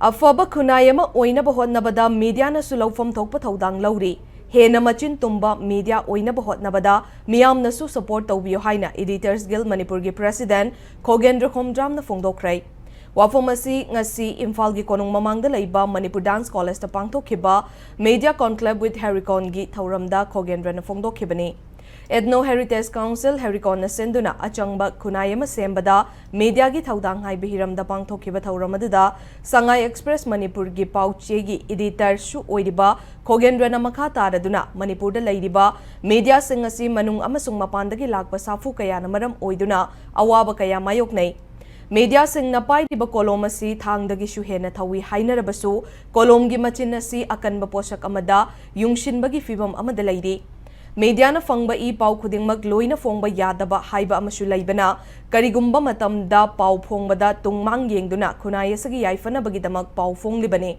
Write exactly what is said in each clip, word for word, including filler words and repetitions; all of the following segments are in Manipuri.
ꯑꯐꯕ ꯈꯨꯟꯅꯥꯏ ꯑꯃ ꯑꯣꯏꯅꯕ ꯍꯣꯠꯅꯕꯗ ꯃꯤꯗꯤꯌꯥꯅꯁꯨ ꯂꯧꯐꯝ ꯊꯣꯛꯄ ꯊꯧꯗꯥꯡ ꯂꯧꯔꯤ꯫ ꯍꯦꯟꯅ ꯃꯆꯤꯟ ꯇꯨꯝꯕ ꯃꯤꯗꯤꯌꯥ ꯑꯣꯏꯅꯕ ꯍꯣꯠꯅꯕꯗ ꯃꯤꯌꯥꯝꯅꯁꯨ ꯁꯄꯣꯔꯠ ꯇꯧꯕꯤꯌꯨ ꯍꯥꯏꯅ Editors Guild ꯃꯅꯤꯄꯨꯔꯒꯤ ꯄ꯭ꯔꯦꯁꯤꯗꯦꯟꯠ ꯈꯣꯒꯦꯟꯗ꯭ꯔ ꯈꯣꯝꯗ꯭ꯔꯥꯝꯅ ꯐꯣꯡꯗꯣꯛꯈ꯭ꯔꯦ꯫ ꯋꯥꯐꯝ ꯑꯁꯤ ꯉꯁꯤ ꯏꯝꯐꯥꯜꯒꯤ ꯀꯣꯅꯨꯡ ꯃꯃꯥꯡꯗ ꯂꯩꯕ ꯃꯅꯤꯄꯨꯔ ꯗꯥꯟꯁ ꯀꯣꯂꯦꯖꯇ ꯄꯥꯡꯊꯣꯛꯈꯤꯕ Media Conclave with ꯍꯦꯔꯤꯀꯣꯟꯒꯤ ꯊꯧꯔꯝꯗ ꯈꯣꯒꯦꯟꯗ꯭ꯔꯅ ꯐꯣꯡꯗꯣꯛꯈꯤꯕꯅꯤ꯫ Ethno Heritage Council ꯍꯦꯔꯤꯀꯣꯟꯅ ꯁꯤꯟꯗꯨꯅ ꯑꯆꯪꯕ ꯈꯨꯟꯅꯥꯏ ꯑꯃ ꯁꯦꯝꯕꯗ ꯃꯤꯗꯤꯌꯥꯒꯤ ꯊꯧꯗꯥꯡ ꯍꯥꯏꯕ ꯍꯤꯔꯝꯗ ꯄꯥꯡꯊꯣꯛꯈꯤꯕ ꯊꯧꯔꯝ ꯑꯗꯨꯗ ꯁꯉꯥꯏ ꯑꯦꯛꯁꯄ꯭ꯔꯦꯁ ꯃꯅꯤꯄꯨꯔꯒꯤ ꯄꯥꯎ ꯆꯦꯒꯤ ꯏꯗꯤꯇꯔꯁꯨ ꯑꯣꯏꯔꯤꯕ ꯈꯣꯒꯦꯟꯗ꯭ꯔꯅ ꯃꯈꯥ ꯇꯥꯔꯗꯨꯅ ꯃꯅꯤꯄꯨꯔꯗ ꯂꯩꯔꯤꯕ ꯃꯤꯗꯤꯌꯥꯁꯤꯡ ꯑꯁꯤ ꯃꯅꯨꯡ ꯑꯃꯁꯨꯡ ꯃꯄꯥꯟꯗꯒꯤ ꯂꯥꯛꯄ ꯁꯥꯐꯨ ꯀꯌꯥꯅ ꯃꯔꯝ ꯑꯣꯏꯗꯨꯅ ꯑꯋꯥꯕ ꯀꯌꯥ ꯃꯥꯌꯣꯛꯅꯩ꯫ ꯃꯤꯗꯤꯌꯥꯁꯤꯡꯅ ꯄꯥꯏꯔꯤꯕ ꯀꯣꯂꯣꯝ ꯑꯁꯤ ꯊꯥꯡꯗꯒꯤꯁꯨ ꯍꯦꯟꯅ ꯊꯧꯏ ꯍꯥꯏꯅꯔꯕꯁꯨ, ꯀꯣꯂꯣꯝꯒꯤ ꯃꯆꯤꯟ ꯑꯁꯤ ꯑꯀꯟꯕ ꯄꯣꯠꯁꯛ ꯑꯃꯗ ꯌꯨꯡꯁꯤꯟꯕꯒꯤ ꯐꯤꯚꯝ ꯑꯃꯗ ꯂꯩꯔꯤ꯫ ꯃꯤꯗꯤꯌꯥꯅ ꯐꯪꯕ ꯏ ꯄꯥꯎ ꯈꯨꯗꯤꯡꯃꯛ ꯂꯣꯏꯅ ꯐꯣꯡꯕ ꯌꯥꯗꯕ ꯍꯥꯏꯕ ꯑꯃꯁꯨ ꯂꯩꯕꯅ, ꯀꯔꯤꯒꯨꯝꯕ ꯃꯇꯝꯗ ꯄꯥꯎ ꯐꯣꯡꯕꯗ ꯇꯨꯡꯃꯥꯡ ꯌꯦꯡꯗꯨꯅ ꯈꯨꯟꯅꯥꯏ ꯑꯁꯤꯒꯤ ꯌꯥꯏꯐꯅꯕꯒꯤꯗꯃꯛ ꯄꯥꯎ ꯐꯣꯡꯂꯤꯕꯅꯤ꯫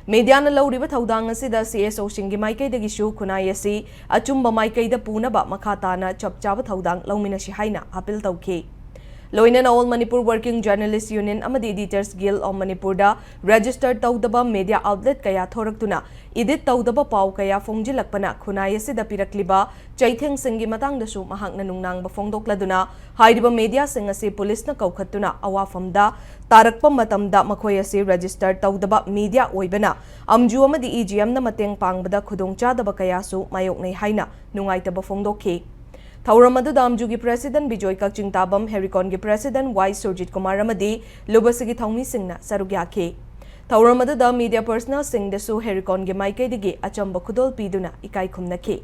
ꯃꯤꯗꯤꯌꯥꯅ ꯂꯧꯔꯤꯕ ꯊꯧꯗꯥꯡ ꯑꯁꯤꯗ ꯁꯤ ꯑꯦꯁ ꯑꯣꯁꯤꯡꯒꯤ ꯃꯥꯏꯀꯩꯗꯒꯤꯁꯨ ꯈꯨꯟꯅꯥꯏ ꯑꯁꯤ ꯑꯆꯨꯝꯕ ꯃꯥꯏꯀꯩꯗ ꯄꯨꯅꯕ ꯃꯈꯥ ꯇꯥꯅ ꯆꯞ ꯆꯥꯕ ꯊꯧꯗꯥꯡ ꯂꯧꯃꯤꯟꯅꯁꯤ ꯍꯥꯏꯅ ꯑꯥꯄꯤꯜ ꯇꯧꯈꯤ꯫ ꯂꯣꯏꯅꯅ All Manipur Working Journalist Union ꯑꯃꯗꯤ Editors Guild of ꯃꯅꯤꯄꯨꯔꯗ ꯔꯦꯖꯤꯁꯇꯔ ꯇꯧꯗꯕ ꯃꯤꯗꯤꯌꯥ ꯑꯥꯎꯠꯂꯦꯠ ꯀꯌꯥ ꯊꯣꯔꯛꯇꯨꯅ ꯏꯗꯤꯠ ꯇꯧꯗꯕ ꯄꯥꯎ ꯀꯌꯥ ꯐꯣꯡꯖꯤꯜꯂꯛꯄꯅ ꯈꯨꯟꯅꯥꯏ ꯑꯁꯤꯗ ꯄꯤꯔꯛꯂꯤꯕ ꯆꯩꯊꯦꯡꯁꯤꯡꯒꯤ ꯃꯇꯥꯡꯗꯁꯨ ꯃꯍꯥꯛꯅ ꯅꯨꯡꯅꯥꯡꯕ ꯐꯣꯡꯗꯣꯛꯂꯗꯨꯅ, ꯍꯥꯏꯔꯤꯕ ꯃꯤꯗꯤꯌꯥꯁꯤꯡ ꯑꯁꯤ ꯄꯨꯂꯤꯁꯅ ꯀꯧꯈꯠꯇꯨꯅ ꯑꯋꯥꯐꯝꯗ ꯇꯥꯔꯛꯄ ꯃꯇꯝꯗ ꯃꯈꯣꯏ ꯑꯁꯤ ꯔꯦꯖꯤꯁꯇꯔ ꯇꯧꯗꯕ ꯃꯤꯗꯤꯌꯥ ꯑꯣꯏꯕꯅ ꯑꯝꯖꯨ ꯑꯃꯗꯤ ꯏ ꯖꯤ ꯑꯦꯝꯅ ꯃꯇꯦꯡ ꯄꯥꯡꯕꯗ ꯈꯨꯗꯣꯡꯆꯥꯗꯕ ꯀꯌꯥꯁꯨ ꯃꯥꯌꯣꯛꯅꯩ ꯍꯥꯏꯅ ꯅꯨꯡꯉꯥꯏꯇꯕ ꯐꯣꯡꯗꯣꯛꯈꯤ꯫ ꯊꯧꯔꯝ ꯑꯗꯨꯗ ꯑꯝꯖꯨꯒꯤ ꯄ꯭ꯔꯦꯁꯤꯗꯦꯟꯠ ꯕꯤꯖꯣꯏ ꯀꯛꯆꯤꯡ ꯇꯥꯕꯝ, ꯍꯦꯔꯤꯀꯣꯟꯒꯤ ꯄ꯭ꯔꯦꯁꯤꯗꯦꯟꯠ ꯋꯥꯏ ꯁꯨꯔꯖꯤꯠ ꯀꯨꯃꯥꯔ ꯑꯃꯗꯤ ꯂꯨꯕꯁꯤꯒꯤ ꯊꯧꯃꯤꯁꯤꯡꯅ ꯁꯔꯨꯛ ꯌꯥꯈꯤ꯫ ꯊꯧꯔꯝ ꯑꯗꯨꯗ ꯃꯤꯗꯤꯌꯥ ꯄꯔꯁꯅꯦꯜꯁꯤꯡꯗꯁꯨ ꯍꯦꯔꯤꯀꯣꯟꯒꯤ ꯃꯥꯏꯀꯩꯗꯒꯤ ꯑꯆꯝꯕ ꯈꯨꯗꯣꯜ ꯄꯤꯗꯨꯅ ꯏꯀꯥꯏ ꯈꯨꯝꯅꯈꯤ꯫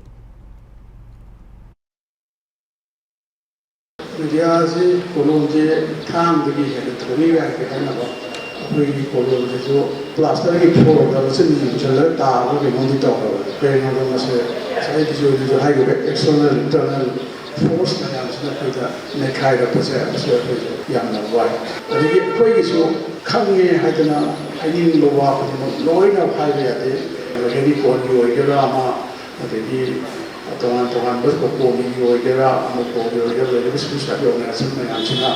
ꯃꯤꯗꯤꯌꯥꯁꯤ ꯀꯣꯂꯣꯝꯁꯦ ꯊꯥꯡꯗꯒꯤ ꯍꯦꯟꯅ ꯊꯧꯏ ꯍꯥꯏꯕ ꯍꯥꯏꯅꯕ ꯑꯩꯈꯣꯏꯒꯤ ꯀꯣꯂꯣꯝꯁꯤꯁꯨ ꯄ꯭ꯂꯥꯁꯇꯔꯒꯤ ꯐ꯭ꯂꯣꯔꯗ ꯃꯆꯤꯟ ꯌꯨꯡꯁꯤꯜꯂꯒ ꯇꯥꯕ ꯀꯩꯅꯣꯝꯗꯤ ꯇꯧꯔꯕꯅꯤ꯫ ꯀꯩꯒꯤꯅꯣꯗ ꯃꯁꯦ ꯉꯁꯥꯏ ꯕꯤꯖꯣꯏꯅꯁꯨ ꯍꯥꯏꯈꯤꯕ ꯑꯦꯛꯁꯇꯔꯅꯦꯜ ꯏꯟꯇꯔꯅꯦꯜ ꯐꯣꯔꯁ ꯃꯌꯥꯝꯁꯤꯅ ꯑꯩꯈꯣꯏꯗ ꯅꯩꯈꯥꯏꯔꯛꯄꯁꯦ ꯃꯁꯤ ꯑꯩꯈꯣꯏꯁꯨ ꯌꯥꯝꯅ ꯋꯥꯏ꯫ ꯑꯗꯒꯤ ꯑꯩꯈꯣꯏꯒꯤꯁꯨ ꯈꯪꯉꯦ ꯍꯥꯏꯗꯅ ꯍꯥꯏꯅꯤꯡꯕ ꯋꯥ ꯈꯨꯗꯤꯡꯃꯛ ꯂꯣꯏꯅ ꯍꯥꯏꯕ ꯌꯥꯗꯦ꯫ ꯍꯦꯔꯤꯀꯣꯟꯒꯤ ꯑꯣꯏꯒꯦꯔꯥ ꯑꯃ ꯑꯗꯒꯤ ꯇꯣꯉꯥꯟ ꯇꯣꯉꯥꯟꯕ ꯀꯣꯀꯣꯃꯤꯒꯤ ꯑꯣꯏꯒꯦꯔꯥ ꯑꯃꯀꯣꯒꯤ ꯑꯣꯏꯒꯦꯔꯥ ꯂꯩꯔꯤꯕ ꯁꯤꯚꯤꯜ ꯁꯥꯔꯚꯤꯁ ꯑꯣꯔꯒꯅꯥꯏꯖꯦꯁꯟ ꯃꯌꯥꯝꯁꯤꯅ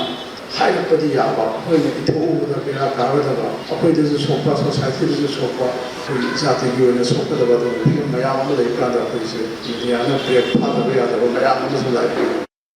ꯍꯥꯏꯔꯛꯄꯗꯤ ꯌꯥꯕ, ꯑꯩꯈꯣꯏꯅ ꯏꯊꯣꯛꯎꯕꯗ ꯕꯦꯔꯥ ꯀꯥꯔꯣꯏꯗꯕ ꯑꯩꯈꯣꯏꯗꯁꯨ ꯁꯣꯛꯄ, ꯁꯣꯁꯥꯏꯇꯤꯗꯁꯨ ꯁꯣꯛꯄ, ꯑꯩꯈꯣꯏ ꯖꯥꯇꯤꯒꯤ ꯑꯣꯏꯅ ꯁꯣꯛꯀꯗꯕ ꯑꯗꯨꯒꯨꯝꯕ ꯐꯤꯕꯝ ꯃꯌꯥꯝ ꯑꯃ ꯂꯩꯔꯀꯥꯟꯗ ꯑꯩꯈꯣꯏꯁꯦ ꯃꯤꯗꯤꯌꯥꯅ ꯕ꯭ꯔꯦꯛ ꯐꯥꯗꯕ ꯌꯥꯗꯕ ꯃꯌꯥꯝ ꯑꯃꯁꯨ ꯂꯥꯛꯑꯦ꯫